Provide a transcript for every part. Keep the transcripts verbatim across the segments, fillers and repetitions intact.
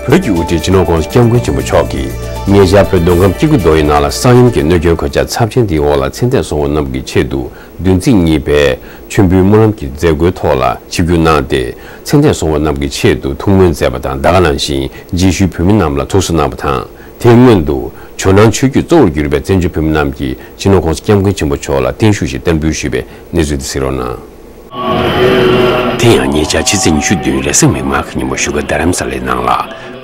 བོད་ཀྱི་དབུ་ཁྲིད་སྤྱི་ནོར་༸གོང་ས་༸སྐྱབས་མགོན་ཆེན་པོ་མཆོག་གིས་ཉེ་ཆར་བོད་མདོ་ཁམས་སྐྱེ་རྒུ་མདོ་ཡི་ནང་ལ་ས་ཡོམ་གྱི་གནོད་སྐྱོན་གོད་ཆག་ཚབས་ཆེན་དེའི་འོག་ལ་ཚེ་འདས་སོང་བ་རྣམས་ཀྱི་ཆེད་དུ། བདུན་ཚིགས་གཉིས་པའི་མཆོད་འབུལ་སྨོན་ལམ་གྱི་མཛད་སྒོའི་ཐོག་ལ་ཆིབས་བསྒྱུར་གནང་སྟེ། ཚེ་འདས་སོང་བ་རྣམས་ཀྱི་ཆེད་དུ་ཐུགས་སྨོན་མཛད་པ་དང་། ད་ག་ནང་བཞིན་རྗེས་ཤུལ་བོད་མི་རྣམས་ལ་ཐུགས་གསོ་གནང་བ་དང་། དེའི་སྔོན་དུ་ཇོ་ནང་ཆོས་བརྒྱུད་གཙོ་བོར་གྱུར་པའི་བཙན་བྱོལ་བོད་མི་རྣམས་ཀྱིས་སྤྱི་ནོར་༸གོང་ས་༸སྐྱབས་མགོན་ཆེན་པོ་མཆོག་ལ་བརྟན་བཞུགས་ཤིག་བསྟར་འབུལ་ཞུས་པའི་གནས་ཚུལ་དེ་གཟིགས་རོགས་གནང་། དེ་ཡང་ཉེ་ཆར་ཕྱི་ཚེས་ཉི་ཤུ་བདུན་རེས་གཟའ་མིག་དམར་གྱི་ཉིན་མོ་བཞུགས་སྒར་རྡ་རམ་ས་ལའི་ནང་ལ།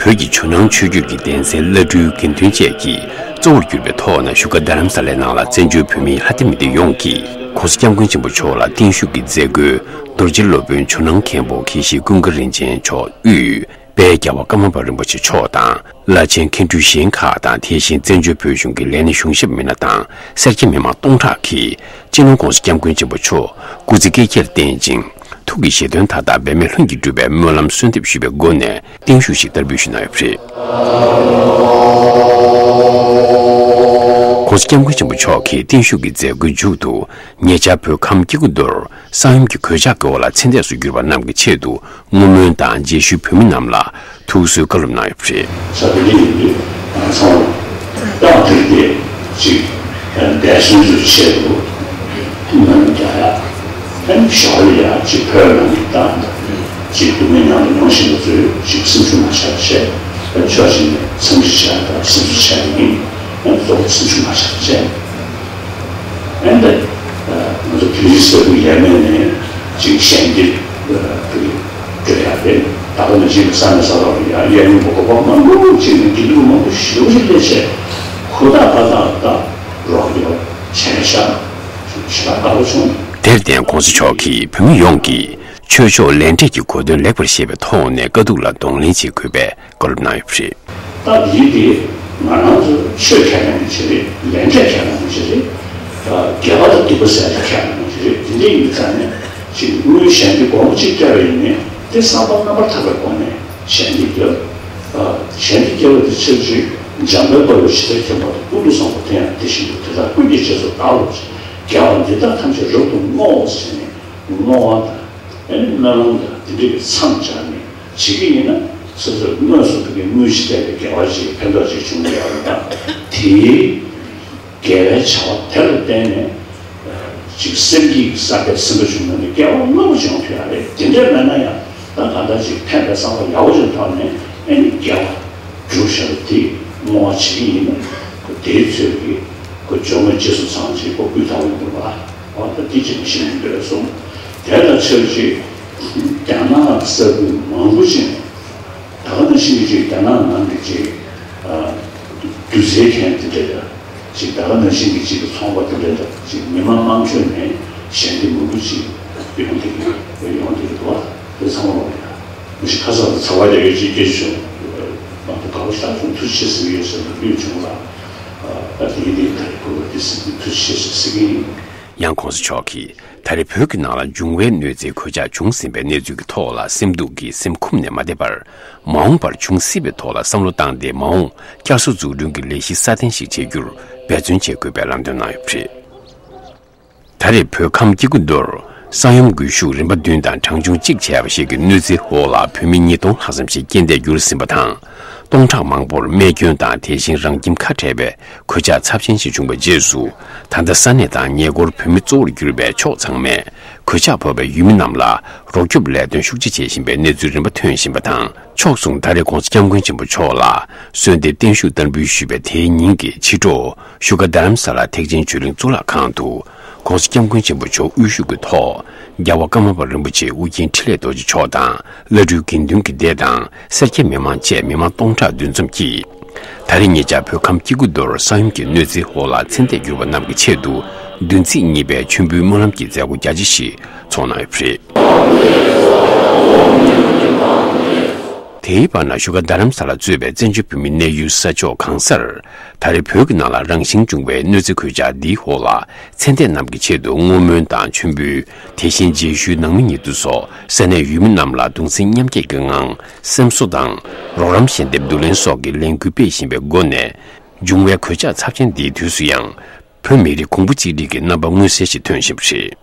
བོད་ཀྱི་ཇོ་ནང་ཆོས་བརྒྱུད་ཀྱི་གདན་སའི་བླ་སྤྲུལ་དགེ་འདུན་བཅས་ཀྱིས་གཙོ་བོར་གྱུར་པའི་ཐོག་ནས་བཞུགས་སྒར་རྡ་རམ་ས་ལའི་ནང་ལ་བཙན་བྱོལ་བོད་མིའི་ལྷ་སྡེ་མི་སྡེ་ཡོངས་ཀྱིས་༸གོང་ས་༸སྐྱབས་མགོན་ཆེན་པོ་མཆོག་ལ་བརྟན་བཞུགས་ཀྱི་མཛད་སྒོའི་རྡོ་རྗེ་སློབ་དཔོན་ཇོ་ནང་མཁན་པོ་དགེ་བཤེས་ཀུན་དགའ་རིན་ཆེན་མཆོག་དབུས་དཔལ་རྒྱལ་བ་ཀརྨ་པ་རིན་པོ་ཆེ་མཆོག་དང་། བླ་ཆེན་མཁན་སྤྲུལ་གཞན་ཁག་དང་། དེ་བཞིན་བཙན་བྱོལ་བོད་གཞུང་གི་ལས་སྣེ་གཞུང་ཞབས་མི་སྣ་དང་། སེར་སྐྱ་མི་མང་སྟོང་ཕྲག་གིས་སྤྱི་ནོར་༸གོང་ས་༸སྐྱབས་མགོན་ཆེན་པོ་མཆོག་སྐུ་ཚེ་བསྐལ་བརྒྱར་བརྟན་ཅིང་། ཐུགས་ཀྱི་བཞེད་དོན་མཐའ་དག་འབད་མེད་ལྷུན་གྱིས་འགྲུབ་པའི་སྨོན་ལམ་གསོལ་འདེབས་ཞུ་བའི་སྒོ་ནས་བརྟན་བཞུགས་ཤིག་བསྟར་འབུལ་ཞུས་གནང་ཡོད་པ་རེད། ༸གོང་ས་༸སྐྱབས་མགོན་ཆེན་པོ་མཆོག་གིས་བརྟན་བཞུགས་ཀྱི་མཛད་སྒོའི་མཇུག་ཏུ། ཉེ་ཆར་བོད་ཁམས་སྐྱེ་རྒུ་མདོར་ས་ཡོམ་གྱི་གོད་ཆག་གི་འོག་ལ་ཚེ་འདས་སུ་གྱུར་པ་རྣམས་ཀྱི་ཆེད་དུ་བསྔོ་སྨོན་དང་། རྗེས་ཤུལ་བོད་མི་རྣམས་ལ་ཐུགས་གསོའི་བཀའ་སློབ་གནང་ཡོད་པ་རེད། ས་དེ་ཉིད་ཡིན་དུས་ང་ཚང་མ་ཏང་དེ་དེ་ཅིག་འདས་སོན་ཚོའི་ཆེད་དུ་ཐུགས་སྨོན་རྒྱག་ཡ། ཨ་ནི་ཞོར་ལ་ཡ་ཅིག་བོད་ནང་གི་ཏང་ཅིག་སྡུག་བསྔལ་མྱངས་ནས་མྱོང་བཞིན་པ་ཚོས་ཅིག་སེམས་ཤུགས་མ་ཆག་བྱས། ཕྱོགས་གཅིག་ནས་འཚམས་འདྲི་བྱ་ཡ་དང་སེམས་གསོ་བྱ་ཡ་ཡིན། ཨ་ནི་གཙོ་བོ་སེམས་ཤུགས་མ་ཆག་བྱས། ཨ་ནི་ང་ཚོ་བོད་རིགས་ས་ཁུལ་ཡས་མས་ནས་ཅིག་ཞལ་འདེབས་བོད་སྤྲོད་ཡག་རེད། ད་ག་ནང་བཞིན་ས་གནས་ས་ཐོག་ལ་ཡ་གཡས་གཡོན་གོ་སྐབས་མང་པོ་ཅིག་ནས་དགེ་ལུགས་མང་པོ་ཞེ་པོ་ཅིག་སླེབས་བྱས། ཧུར་ཐག་ཧུར་ཐག་ད་རོགས་སྐྱོར་བྱས་ཤག་ཞེ་དྲག་དགའ་པོ་བྱུང་། དེར་བརྟེན་༸གོང་ས་མཆོག་གིས་བོད་མི་ཡོངས་ཀྱིས་ཆོས་ཕྱོགས་ལས་འབྲས་ཀྱི་གོ་དོན་ལེགས་པར་ཤེས་པའི་ཐོག་ནས་དཀའ་སྡུག་ལ་གདོང་ལེན་བྱེད་དགོས་པའི་བཀའ་སློབ་གནང་ཡོད་པ་རེད། སྟབས་ཡིན་ཏེ། ང་རང་ཚོ་ཆོས་ཁས་ལེན་མཁན་ཞིག་རེད། ལས་འབྲས་ཁས་ལེན་མཁན་ཞིག་རེད། དགེ་བ་དང་སྡིག་པ་ཟེར་ཡག་ཁས་ལེན་མཁན་ཞིག་རེད། དེ་འདྲ་ཡིན་པའི་ཆ་ནས་ཅིག་དངུལ་ཞལ་འདེབས་སྒོར་མོ་གཅིག་སྤྲད་པ་ཡིན་ནའི་དེ་བསམ་པ་རྣམ་པར་དག་པའི་སྒོ་ནས་ཞལ་འདེབས་རྒྱབ། ཞལ་འདེབས་རྒྱབ་པ་དེ་ཕྱིར་ཅིག་འཇམ་དཔལ་དཔའ་བོས་ཇི་ལྟར་མཁྱེན་པ་དང་། ཀུན་ཏུ་བཟང་པོ་དེ་ཡང་དེ་བཞིན་དུ། དེ་དག་ཀུན་གྱི་རྗེས་སུ་བདག་སློབ་ཅིང་། དགེ་བ་འདི་དག་ཐམས་ཅད་རབ་ཏུ་བསྔོའོ་ཟེར་ནས་བསྔོ་བ་དང་། ཨ་ནི་སྨོན་ལམ་དང་དེ་འདྲའི་གི་མཚམས་སྦྱར་ནས་བྱེད་ཀྱི་ཡིན་ན། སོ་སོས་དངོས་སུ་ཕ་གི་དངུལ་ཞིག་སྤྲད་པའི་དགེ་བ་ཞིག་ཕན་ཐོགས་ཅིག་བྱུང་ཡོད་རེད། ད་དེའི་དགེ་བའི་བྱ་བ་དེ་ལ་བརྟེན་ནས་ཅིག་སེམས་བསྐྱེད་ཀྱི་ས་དཔེ་སེམས་པ་བྱུང་ན་ནི་དགེ་བ་རླབས་ཆེན་ཐོབ་ཡ་རེད། དེ་འདྲ་མེད་ན་ཡང་ད་གང་ལྟར་ཅིག་ཕན་པའི་བསམ་པ་ཡག་པོ་ཅིག་ཐོག་ནས། ཨ་ནི་དགེ་བ་སྒྲུབ་བྱ་དེ་བསྔོ་བ་བྱེད་ཀྱི་ཡིན་ན། དེའི་ཚོད་ཀྱིས་ཁོ་ཇོ་མོའི་རྗེས་སུ་འབྲངས་ཅིག་ཁོ་སྐུ་ཐོག་ལ་འདུག་པ། འོ་ད་འདི་ཅིག་ཤེས་ནས་འདོད་སོང་། དེ་ལ་ཆབས་ཅིག་རྒྱ་ནག་ས་ཁུལ་མང་པོ་ཅིག་ནས། ད་ག་ནང་བཞིན་གྱི་ཅིག་རྒྱ་ནག་ནང་གི་ཅིག་ཨ་སྒྱུ་རྩལ་མཁན་དེ་འདྲ་དང་། ཅིག་ད་ག་ནང་བཞིན་གྱི་ཅིག་ཚོང་པ་དེ་འདྲ་དང་། ཅིག་མི་མང་དམངས་ཁྲོད་ནས་ཞལ་འདེབས་མང་པོ་ཅིག་ཡོང་བསྡད་ཀྱི་ཡོད། ཡོང་བསྡད་ཀྱི་འདུག་པ། དེ་ཚང་མ་ལ་ཡང་མི་ཤི་ཁ་སང་ལ་ཚ་བ་རྒྱག་ཡོད་ཅེས་སྐད་ཆ་བྱུང་། མང་པོ་དགའ་པོ་ཞེ་དྲག་བྱུང་། ཐུགས་རྗེ་ཆེ་ཟེར་གྱི་ཡོད་ཟེར་ནས་ལུས་བྱུང་ལ། ཨ་དེ་ཡིན་དེ་ད་རེས་ཁོ་ལ་དེ་ཟེར་གྱི། ཐུགས་རྗེ་ཆེ་ཟེར་ཟེར་གྱི་ཡིན། ཡང་༸གོང་ས་མཆོག་གིས་ད་རེས་བོད་ཀྱི་ནང་ལ་འབྱུང་བའི་གནོད་འཚེའི་གོད་ཆག་བྱུང་ཟིན་པའི་གནས་ཚུལ་གྱི་ཐོག་ལ་སེམས་སྡུག་གིས་སེམས་འཁུམས་ནས་མ་བསྡད་པར། མ་འོངས་པར་འབྱུང་སྲིད་པའི་ཐོག་ལ་བསམ་བློ་བཏང་སྟེ། མ་འོངས་བསྐྱར་གསོ་འཛུགས་སྐྲུན་གྱི་ལས་གཞི་སྲ་བརྟན་ཞིག་བྱེད་རྒྱུར་འབད་བརྩོན་བྱེད་དགོས་པའི་ལམ་སྟོན་གནང་ཡོད་པ་རེད། ད་རེས་བོད་ཁམས་སྐྱེ་རྒུ་མདོར་ས་ཡོམ་འགུལ་ཤུགས་རིམ་པ་བདུན་དང་གྲངས་ཆུང་གཅིག་བྱས་པ་ཞིག་གི་གནོད་འཚེའི་འོག་ལ་བོད་མི་ཉིས་སྟོང་ལྷག་ཙམ་ཞིག་རྐྱེན་འདས་གྱུར་ཟིན་པ་དང་། སྟོང་ཕྲག་མང་པོར་རྨས་སྐྱོན་དང་། དེ་བཞིན་རང་ཁྱིམ་ཁ་བྲལ་བའི་གོད་ཆག་ཚབས་ཆེན་ཞིག་བྱུང་བའི་རྗེས་སུ། ད་ལྟ་ས་གནས་དང་ཉེ་འཁོར་བོད་མི་གཙོ་བོར་གྱུར་པའི་ཕྱོགས་ཚང་མས་གོད་ཆག་ཕོག་པའི་ཡུལ་མི་རྣམས་ལ་རོགས་སྐྱོབ་ལས་དོན་ཤུགས་ཆེ་བྱེད་བཞིན་པའི་གནས་ཚུལ་རིམ་པ་ཐོན་བཞིན་པ་དང་། ཕྱོགས་མཚུངས་ད་རེས་༸གོང་ས་༸སྐྱབས་མགོན་ཆེན་པོ་མཆོག་ལ་གསོལ་འདེབས་བརྟན་བཞུགས་བསྟར་འབུལ་ཞུས་པའི་དེའི་ཉིན་གྱི་ཕྱི་དྲོ། བཞུགས་སྒར་རྡ་རམ་ས་ལ་ཐེག་ཆེན་ཆོས་གླིང་གཙུག་ལག་ཁང་དུ། ༸གོང་ས་༸སྐྱབས་མགོན་ཆེན་པོ་མཆོག་དབུ་བཞུགས་ཀྱི་ཐོག་རྒྱལ་བ་ཀརྨ་པ་རིན་པོ་ཆེ། ཨོ་རྒྱན་འཕྲིན་ལས་རྡོ་རྗེ་མཆོག་དང་། བླ་སྤྲུལ་དགེ་འདུན་གྱི་སྡེ་དང་། སེར་སྐྱ་མི་མང་བཅས་མི་མང་སྟོང་ཕྲག་འདུ་འཛོམས་ཀྱིས། ད་རེས་ཉེ་ཆར་བོད་ཁམས་སྐྱེ་རྒུ་མདོར་ས་ཡོམ་གྱི་གནོད་འཚེའི་འོག་ལ་ཚེ་འདས་གྱུར་པ་རྣམས་ཀྱི་ཆེད་དུ། བདུན་ཚིགས་གཉིས་པའི་མཆོད་འབུལ་སྨོན་ལམ་གྱི་མཛད་སྒོ་རྒྱ་ཆེ་ཞིག་ཚོགས་གནང་ཡོད་པ་རེད། དེའི་བར་ན། བཞུགས་སྒར་རྡ་རམ་ས་ལ་གཙོས་པའི་བཙན་བྱོལ་བོད་མིའི་གནས་ཡུལ་ས་ཕྱོགས་གང་སར། ད་རེས་བོད་ཀྱི་ནང་ལ་རང་བཞིན་བྱུང་བའི་གནོད་འཚེ་གོད་ཆག་འདིའི་འོག་ལ། ཚེ་འདས་རྣམས་ཀྱི་ཆེད་དུ་བསྔོ་སྨོན་དང་མཆོད་འབུལ། དེ་བཞིན་རྗེས་ཤུལ་ནང་མི་ཉིད་དུ་སོགས་ས་གནས་ཡུལ་མི་རྣམས་ལ་གདུང་སེམས་མཉམ་སྐྱེད་ཀྱི་ངང་སེམས་གསོ་དང་། རོགས་རམ་ཞལ་འདེབས་བསྡུ་ལེན་སོགས་ཀྱི་ལས་འགུལ་སྤེལ་བཞིན་པའི་སྒོ་ནས། འབྱུང་བའི་གོད་ཆག་ཚབས་ཆེན་འདིའི་དུས་སུ་ཡང་། བོད་མི་རིགས་གོང་བུ་གཅིག་སྒྲིལ་གྱི་རྣམ་པ་མངོན་གསལ་ཞིག་ཐོན་བཞིན་པ་རེད།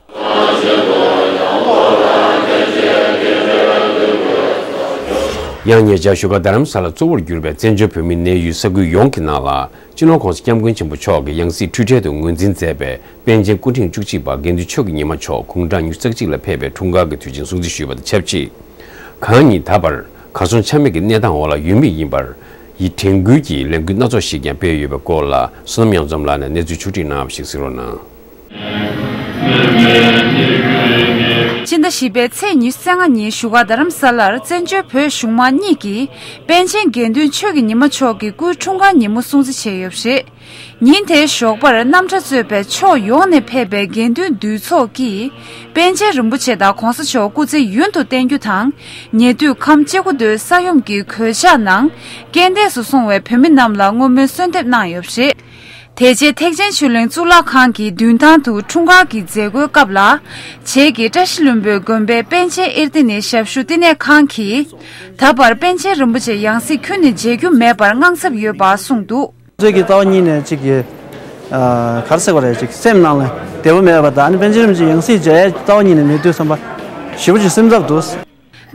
ཡང་ཉེ་ཆར་བཞུགས་སྒར་རྡ་རམ་ས་ལ་གཙོ་བོར་གྱུར་པའི་བཙན་བྱོལ་བོད་མིའི་གནས་ཡུལ་ས་ཁུལ་ཡོངས་ཀྱི་ནང་ལ། སྤྱི་ནོར་༸གོང་ས་༸སྐྱབས་མགོན་ཆེན་པོ་མཆོག་གི་ཡང་སྲིད་འཁྲུལ་བྲལ་དུ་ངོས་འཛིན་མཛད་པའི་པཎ་ཆེན་སྐུ་ཕྲེང་བཅུ་གཅིག་པ་དགེ་འདུན་ཆོས་ཀྱི་ཉི་མ་མཆོག་དགུང་གྲངས་ཉི་ཤུ་རྩ་གཅིག་ལ་ཕེབས་པའི་འཁྲུངས་སྐར་གྱི་དུས་ཆེན་སྲུང་བརྩི་ཞུས་པ་དང་ཆབས་ཅིག། གང་ཉིད་ད་བར་གར་སོང་ཆ་མེད་ཀྱི་གནས་སྟངས་འོག་ལ་ཡོད་མུས་ཡིན་པར། ཡིད་དྲན་སྐུལ་གྱི་ལས་འགུལ་སྣ་ཚོགས་ཤིག་ཀྱང་སྤེལ་ཡོད་པའི་སྐོར་ལ། བསོད་ནམས་དབྱངས་འཛོམས་ལགས་ནས་གནས་ཚུལ་ཕྱོགས་སྒྲིག་གནང་བ་ཞིག་གཟིགས་རོགས་གནང་། སྤྱི་ཟླ་བཞི་པའི་ཚེས་ཉི་ཤུ་རྩ་ལྔ་ཉིན་བཞུགས་སྒར་རྡ་རམ་ས་ལར་བཙན་བྱོལ་བོད་གཞུང་མང་གཉིས་ཀྱིས་པཎ་ཆེན་དགེ་འདུན་ཆོས་ཀྱི་ཉི་མ་མཆོག་གི་སྐུའི་འཁྲུངས་སྐར་ཉིན་མོ་སྲུང་བརྩི་བྱས་ཡོད་པ་རེད། ཉིན་དེའི་ཞོགས་པར་རྣམ་གྲྭ་གཙོས་པའི་ཕྱོགས་ཡོངས་ནས་ཕེབས་པའི་དགེ་འདུན་འདུས་ཚོགས་ཀྱིས་པཎ་ཆེན་རིན་པོ་ཆེ་དང་༸གོང་ས་མཆོག་སྐུ་ཚེ་ཡུན་དུ་བརྟན་རྒྱུ་དང་། ཉེ་དུས་ཁམས་སྐྱེ་རྒུ་མདོའི་ས་ཡོམ་གྱི་གོད་ཆག་ནང་རྐྱེན་འདས་སུ་སོང་བའི་བོད་མི་རྣམས་ལ་བསྔོ་སྨོན་གསོལ་འདེབས་གནང་ཡོད་པ་རེད། དེ་རྗེས་ཐེག་ཆེན་ཆོས་གླིང་གཙུག་ལག་ཁང་གི་མདུན་ཐང་དུ་འཁྲུངས་སྐར་གྱི་མཛད་སྒོའི་སྐབས་ལ། བྱེས་ཀྱི་བཀྲ་ཤིས་ལྷུན་པོའི་དགོན་པའི་པཎ་ཆེན་ཨེར་ཏི་ནི་ཞབས་ཞུ་བསྟི་གནས་ཁང་གིས། ད་བར་པཎ་ཆེན་རིན་པོ་ཆེ་ཡང་སྲིད་ཁྱོན་ནས་མཇལ་རྒྱུ་མེད་པར་དངངས་འཚབ་ཡོད་པ་གསུངས་འདུག། ཚོད་ཀྱི་རྩ་བ་ཉིད་ནས་ཅིག་གི། ཨ། ག་རེ་ཟེར་བ་རེད། ཅིག་སེམས་ནང་ལ་བདེ་པོ་མེད་པ་དང་། ཨ་ནི་པཎ་ཆེན་རིན་པོ་ཆེ་ཡང་སྲིད་མཇལ་ཡ་རྩ་བ་ཉིད་ནས་མེད་དུས་ཙམ་པ་ཞེ་པོ་ཅིག་སེམས་འཚབ་འདུག།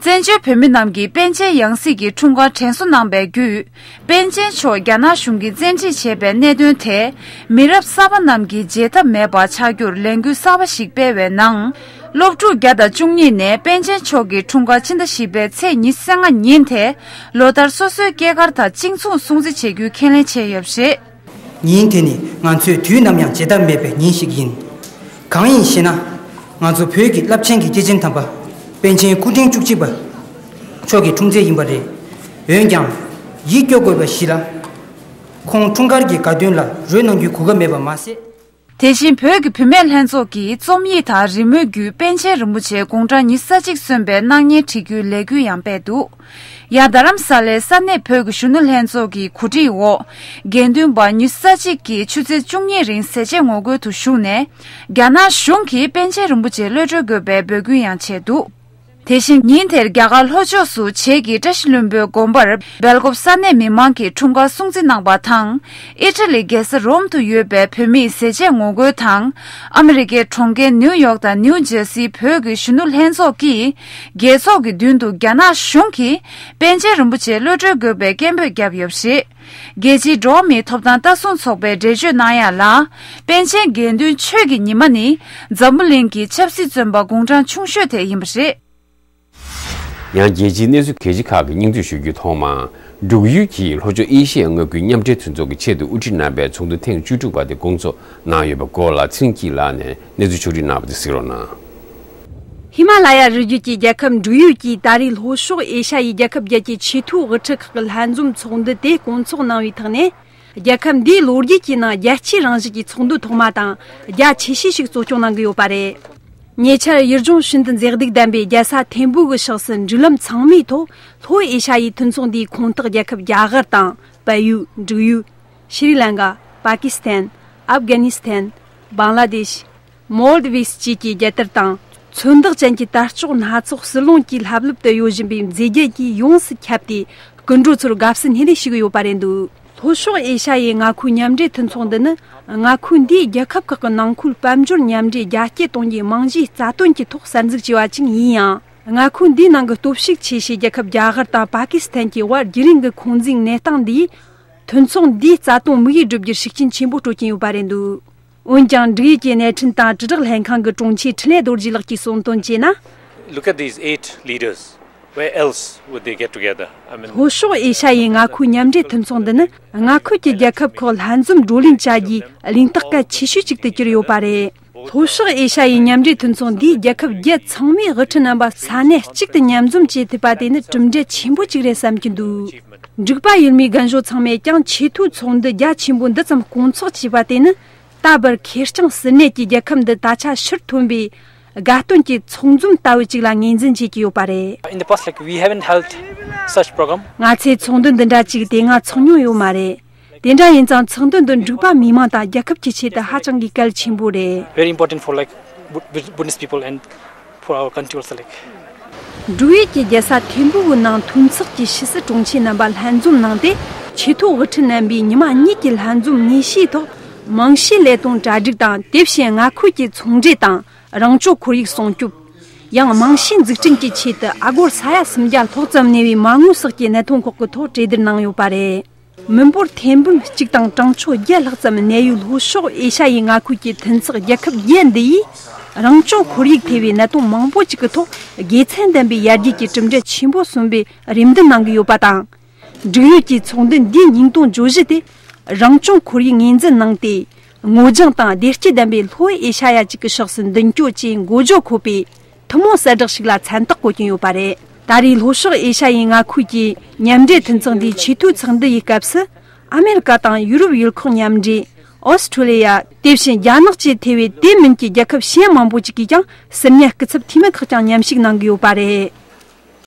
བཙན་བྱོལ་བོད་མི་རྣམས་ཀྱིས་པཎ་ཆེན་ཡང་སྲིད་ཀྱི་འཁྲུངས་སྐར་དྲན་གསོ་གནང་པའི་བརྒྱུད། པཎ་ཆེན་མཆོག་རྒྱ་ནག་གཞུང་གིས་བཙན་ཁྲིད་བྱས་པའི་གནད་དོན་དེ། མི་རབས་གསར་པ་རྣམས་ཀྱིས་བརྗེད་ཐབས་མེད་པ་ཆགས་རྒྱུར་ལས་འགུལ་གསར་པ་ཞིག་སྤེལ་བའི་ནང་། སློབ་ཕྲུག་བརྒྱ་དང་བཅུ་གཉིས་ནས་པཎ་ཆེན་མཆོག་གི་འཁྲུངས་སྐར་ཕྱི་ཟླ་བཞི་པའི་ཚེས་ཉི་ཤུ་རྩ་ལྔ་ཉིན་དེ། ལོ་ལྟར་སོ་སོའི་སྐྱེས་སྐར་དང་གཅིག་མཚུངས་སྲུང་བརྩི་བྱེད་རྒྱུའི་ཁས་ལེན་བྱས་ཡོད་པ་རེད། ཉིན་དེ་ནི་ང་ཚོས་དུས་ནམ་ཡང་བརྗེད་ཐབས་མེད་པའི་ཉིན་ཞིག་ཡིན། གང་ཡིན་ཞེ་ན། ང་ཚོ་བོད་ཀྱི་རླབས་ཆེན་གྱི་སྐྱེས་ཆེན་དམ་པ། པཎ་ཆེན་སྐུ་ཕྲེང་བཅུ་གཅིག་པ། མཆོག་གི་འཁྲུངས་ཚེས་ཡིན་པ་རེད། འོན་ཀྱང་། ཡིད་སྐྱོ་དགོས་པ་ཞིག་ལ། ཁོང་འཁྲུངས་སྐར་གྱི་དགའ་སྟོན་ལ་རོལ་གནང་རྒྱུའི་གོ་སྐབས་མེད་པ་མ་ཟད། དེ་བཞིན་བོད་ཀྱི་བུད་མེད་ལྷན་ཚོགས་ཀྱིས་རྩོམ་ཡིག་དང་རི་མོའི་བརྒྱུད་པཎ་ཆེན་རིན་པོ་ཆེ་དགུང་གྲངས་ཉི་ཤུ་རྩ་གཅིག་སོན་པའི་སྣང་བརྙན་བྲིས་རྒྱུའི་ལས་འགུལ་ཡང་སྤེལ་འདུག། ཡང་རྡ་རམ་ས་ལའི་ས་གནས་བོད་ཀྱི་གཞོན་ནུ་ལྷན་ཚོགས་ཀྱི་གོ་སྒྲིག་འོག། དགེ་འདུན་པ་ཉི་ཤུ་རྩ་གཅིག་གིས་ཆུ་ཚོད་བཅུ་གཉིས་རིང་ཟས་བཅད་ངོ་རྒོལ་དུ་ཞུགས་ནས། རྒྱ་ནག་གཞུང་གིས་པཎ་ཆེན་རིན་པོ་ཆེ་གློད་གྲོལ་དགོས་པའི་འབོད་སྐུལ་ཡང་བྱས་འདུག། དེ་བཞིན་ཉིན་དེར་རྒྱ་གར་ལྷོ་ཕྱོགས་སུ་བྱེས་ཀྱི་བཀྲ་ཤིས་ལྷུན་པོའི་དགོན་པར་སྦེལ་ཀོབ་ས་གནས་མི་མང་གིས་འཁྲུངས་སྐར་སྲུང་བརྩི་གནང་པ་དང་། ཨི་ཊ་ལི་རྒྱལ་ས་རོམ་དུ་ཡོད་པའི་བོད་མིས་ཟས་བཅད་ངོ་རྒོལ་དང་། ཨ་མི་རི་ཀའི་གྲོང་ཁྱེར་ནིའུ་ཡོག་དང་ནིའུ་ཇེར་སིའི་བོད་ཀྱི་གཞོན་ནུ་ལྷན་ཚོགས་ཀྱིས་རྒྱལ་ཚོགས་ཀྱི་མདུན་དུ་རྒྱ་ནག་གཞུང་གིས་པཎ་ཆེན་རིན་པོ་ཆེ་གློད་གྲོལ་དགོས་པའི་སྐད་འབོད་བརྒྱབ་ཡོད་པ་རེད། རྒྱལ་སྤྱིའི་འགྲོ་བ་མིའི་ཐོབ་ཐང་ལྟ་སྲུང་ཚོགས་པས་འགྲེལ་བརྗོད་གནང་ཡ་ལ། པཎ་ཆེན་དགེ་འདུན་ཆོས་ཀྱི་ཉི་མ་ནི་འཛམ་བུ་གླིང་གི་ཆབ་སྲིད་བཙོན་པ་དགུང་གྲངས་ཆུང་ཤོས་དེ་ཡིན་པ་རེད། ཡང་རྒྱལ་སྤྱིའི་གནས་ཚུལ་གལ་ཆེ་ཁག་གི་སྙིང་བསྡུས་ཞུ་རྒྱུའི་ཐོག་མར། འབྲུག་ཡུལ་གྱིས་ལྷོ་ཕྱོགས་ཨེ་ཤི་ཡའི་མངའ་ཁུལ་མཉམ་འབྲེལ་མཐུན་ཚོགས་ཀྱི་ཆེད་དུ་དབུ་ཁྲིད་གནང་པའི་ཚོགས་འདུ་ཐེངས་བཅུ་དྲུག་པ་དེ་སྐོང་ཚོགས་གནང་ཡོད་པའི་སྐོར་ལ་ཚེ་རིང་སྐྱིད་ལགས་ནས་གནས་ཚུལ་ཕྱོགས་སྒྲིག་གནང་བ་དེ་གཟིགས་རོགས་གནང་། ཧི་མ་ལ་ཡ་རི་རྒྱུད་ཀྱི་རྒྱལ་ཁབ་འབྲུག་ཡུལ་གྱིས་ད་རེས་ལྷོ་ཕྱོགས་ཨེ་ཤ་ཡའི་རྒྱལ་ཁབ་བརྒྱད་ཀྱི་ཆེས་མཐོའི་དབུ་ཁྲིད་ཁག་གི་ལྷན་འཛོམས་ཚོགས་འདུ་དེ་སྐོང་ཚོགས་གནང་བའི་ཐོག་ནས། རྒྱལ་ཁབ་འདིའི་ལོ་རྒྱུས་ཀྱི་ནང་རྒྱལ་སྤྱིའི་རང་བཞིན་གྱི་ཚོགས་འདུ་ཐོག་མ་དང་རྒྱ་ཆེ་ཤོས་ཤིག་གཙོ་སྐྱོང་གནང་གི་ཡོད་པ་རེད། ཉེ་ཆར་ཡུལ་ལྗོངས་ཤིན་ཏུ་མཛེས་སྡུག་ལྡན་པའི་རྒྱལ་ས་ཐིམ་ཕུ་གི་ཕྱོགས་སུ་འབྲུག་ལམ་ཚང་མའི་ཐོག་ལྷོ་ཨེ་ཤ་ཡའི་མཐུན་ཚོགས་འདིའི་ཁོངས་གཏོགས་རྒྱལ་ཁབ་རྒྱ་གར་དང་བལ་ཡུལ། འབྲུག་ཡུལ། ཤྲི་ལང་ཀ། པ་ཀི་སི་ཐན། ཨབ་གྷ་ནི་སི་ཐན། བང་ལ་དེཤ། མོལ་ཌི་བིས་བཅས་ཀྱི་རྒྱལ་དར་དང་། མཚོན་རྟགས་ཅན་གྱི་དར་ལྕོག་སྣ་ཚོགས་ཟི་ལིང་གིས་ལྷབ་ལྷུབ་ཏུ་གཡོ་བཞིན་པའི་མཛེས་རྒྱན་གྱིས་ཡོངས་སུ་ཁྱབ་སྟེ། སྐུ་མགྲོན་ཚོར་དགའ་བསུ་སྣེ་ལེན་ཞུ་གི་ཡོད་པ་རེད་འདུག། ལྷོ་ཕྱོགས་ཨེ་ཤ་ཡའི་མངའ་ཁུལ་མཉམ་འབྲེལ་མཐུན་ཚོགས་འདི་ནི། མངའ་ཁུལ་འདིའི་རྒྱལ་ཁབ་ཁག་གི་ནང་ཁུལ་དཔལ་འབྱོར་མཉམ་འདྲེས་རྒྱ་སྐྱེད་གཏོང་རྒྱུའི་རྨང་གཞིའི་རྩ་དོན་གྱི་ཐོག་གསར་འཛུགས་བྱས་པ་ཅིག་ཡིན་ཡང་། མངའ་ཁུལ་འདིའི་ནང་གི་སྟོབས་ཤུགས་ཆེ་ཤོས་རྒྱལ་ཁབ་རྒྱ་གར་དང་པ་ཀི་སི་ཐན་གྱི་དབར་རྒྱུན་རིང་གི་ཁོང་འཛིན་གནས་སྟངས་འདིས། མཐུན་ཚོགས་འདིའི་རྩ་དོན་དམིགས་ཡུལ་བསྒྲུབ་རྒྱུར་ཤུགས་རྐྱེན་ཆེན་པོ་སྤྲོད་ཀྱིན་ཡོད་པ་རེད་འདུག། འོན་ཀྱང་། འབྲུག་ཡུལ་གྱི་གནས་འཕྲིན་དང་དྲིལ་བསྒྲགས་ལྷན་ཁང་གི་དྲུང་ཆེ་འཕྲིན་ལས་རྡོ་རྗེ་ལགས་ཀྱིས་གསུངས་དོན་བྱས་ན། Look at these eight leaders. Where else would they get together? I mean, ལྷོ་ཕྱོགས་ཨེ་ཤ་ཡའི་མངའ་ཁུལ་མཉམ་འབྲེལ་མཐུན་ཚོགས་འདི་ནི་མངའ་ཁུལ་གྱི་རྒྱལ་ཁབ་ཁག་ལྷན་འཛོམས་བགྲོ་གླེང་བྱ་རྒྱུའི་གླེང་སྟེགས་གལ་ཆེ་ཤོས་ཅིག་ཏུ་གྱུར་ཡོད་པ་རེད། ལྷོ་ཕྱོགས་ཨེ་ཤ་ཡའི་མཉམ་འབྲེལ་མཐུན་ཚོགས་འདིས་རྒྱལ་ཁབ་བརྒྱད་ཚང་མའི་དབུ་ཁྲིད་རྣམ་པ་ས་གནས་གཅིག་ཏུ་མཉམ་འཛོམས་བྱེད་ཐུབ་པ་དེ་ནི་གྲུབ་འབྲས་ཆེན་པོ་ཅིག་རེད་བསམ་གྱི་འདུག། འབྲུག་པ་ཡུལ་མིའི་རྒན་གཞོན་ཚང་མས་ཀྱང་ཆེས་མཐོའི་ཚོགས་འདུ་རྒྱ་ཆེན་པོ་འདི་ཙམ་སྐོང་ཚོགས་བྱས་པ་དེ་ནི། ད་བར་ཁེར་རྐྱང་ཟུར་གནས་ཀྱི་རྒྱལ་ཁབ་འདི་ད་ཆ་ཕྱིར་ཐོན་པའི་དགའ་སྟོན་གྱི་ཚོགས་འཛོམས་ལྟ་བུ་ཅིག་ལ་ངོས་འཛིན་བྱེད་ཀྱི་ཡོད་པ་རེད། In the past, like, we haven't held such program. ང་ཚོས་ཚོགས་འདུ་འདི་འདྲ་ཅིག་དེ་སྔ་ཚོགས་མྱོང་ཡོད་མ་རེད། དེ་འདྲ་ཡིན་ཙང་ཚོགས་འདུ་འདི་འབྲུག་པ་མི་མང་དང་རྒྱལ་ཁབ་ཀྱི་ཆེད་དུ་ཧ་ཅང་གི་གལ་ཆེན་པོ་རེད། Very important for, like, Bu- Bu- Buddhist people and for our country also, like. འབྲུག་ཡུལ་གྱི་རྒྱལ་ས་ཐིམ་ཕུ་བོའི་ནང་མཐུན་ཚོགས་ཀྱི་ཕྱི་སྲིད་དྲུང་ཆེ་རྣམ་པ་ལྷན་འཛོམས་གནང་སྟེ། ཆེས་མཐོའི་དབུ་ཁྲིད་རྣམ་པས་ཉི་མ་གཉིས་ཀྱི་ལྷན་འཛོམས་དངོས་གཞིའི་ཐོག་རྨང་གཞིའི་ལས་དོན་གྲ་སྒྲིག་དང་། དེ་བཞིན་མངའ་ཁུལ་གྱི་ཚོང་འབྲེལ་དང་། རང་སྐྱོང་ཁོར་ཡུག་སྲུང་སྐྱོབ། ཡང་རྨང་གཞིའི་འཛུགས་སྐྲུན་གྱི་ཆེད་དུ་ཨ་སྒོར་ས་ཡ་སུམ་བརྒྱ་ལྷག་ཙམ་གནས་པའི་མ་དངུལ་སོགས་ཀྱི་གནད་དོན་ཁག་གི་ཐོག་གྲོས་བསྡུར་གནང་ཡོད་པ་རེད། མི་འབོར་ཐེར་འབུམ་གཅིག་དང་གྲངས་ཆོད་བརྒྱད་ལྷག་ཙམ་གནས་ཡུལ་ལྷོ་ཕྱོགས་ཨེ་ཤ་ཡའི་མངའ་ཁུལ་གྱི་མཐུན་ཚོགས་རྒྱལ་ཁབ་བརྒྱད་འདི་ཡིས། རང་སྐྱོང་ཁོར་ཡུག་ཐེ་བའི་གནད་དོན་མང་པོ་ཅིག་གི་ཐོག་དགེ་མཚན་ལྡན་པའི་ཡར་རྒྱས་ཀྱི་གྲུབ་འབྲས་ཆེན་པོ་སོན་པའི་རེ་འདུན་གནང་གི་ཡོད་པ་དང་། འབྲུག་ཡུལ་གྱི་ཚོགས་འདུ་འདིའི་སྙིང་དོན་བརྗོད་གཞི་དེ། རང་སྐྱོང་ཁོར་ཡུག་ངོས་འཛིན་གནང་སྟེ། སྔོ་ལྗང་དང་བདེ་སྐྱིད་ལྡན་པའི་ལྷོ་ཨེ་ཤ་ཡ་གཅིག་གི་ཕྱོགས་སུ་མདུན་སྐྱོད་ཅེས་འགོ་བརྗོད་འཁོད་པའི་ཐུན་མོང་གསལ་བསྒྲགས་ཤིག་ལ་མཚན་རྟགས་བཀོད་ཀྱིན་ཡོད་པ་རེད། ད་རེས་ལྷོ་ཕྱོགས་ཨེ་ཤ་ཡའི་མངའ་ཁུལ་གྱི་མཉམ་འབྲེལ་མཐུན་ཚོགས་འདིའི་ཆེས་མཐོའི་ཚོགས་འདུ་ཡི་སྐབས་སུ། ཨ་མེ་རི་ཀ་དང་ཡུ་རོབ་ཡུལ་ཁག་མཉམ་འབྲེལ། ཨོ་སི་ཁྲུ་ལི་ཡ། དེ་བཞིན་རྒྱ་ནག་བཅས་ཐེ་བའི་དེ་མིན་གྱི་རྒྱལ་ཁབ་གཞན་མང་པོ་ཅིག་གིས་ཀྱང་སུམ་བརྒྱ་སྐུ་ཚབ་འཐུས་མི་ཁག་ཀྱང་མཉམ་ཞུགས་གནང་གི་ཡོད་པ་རེད།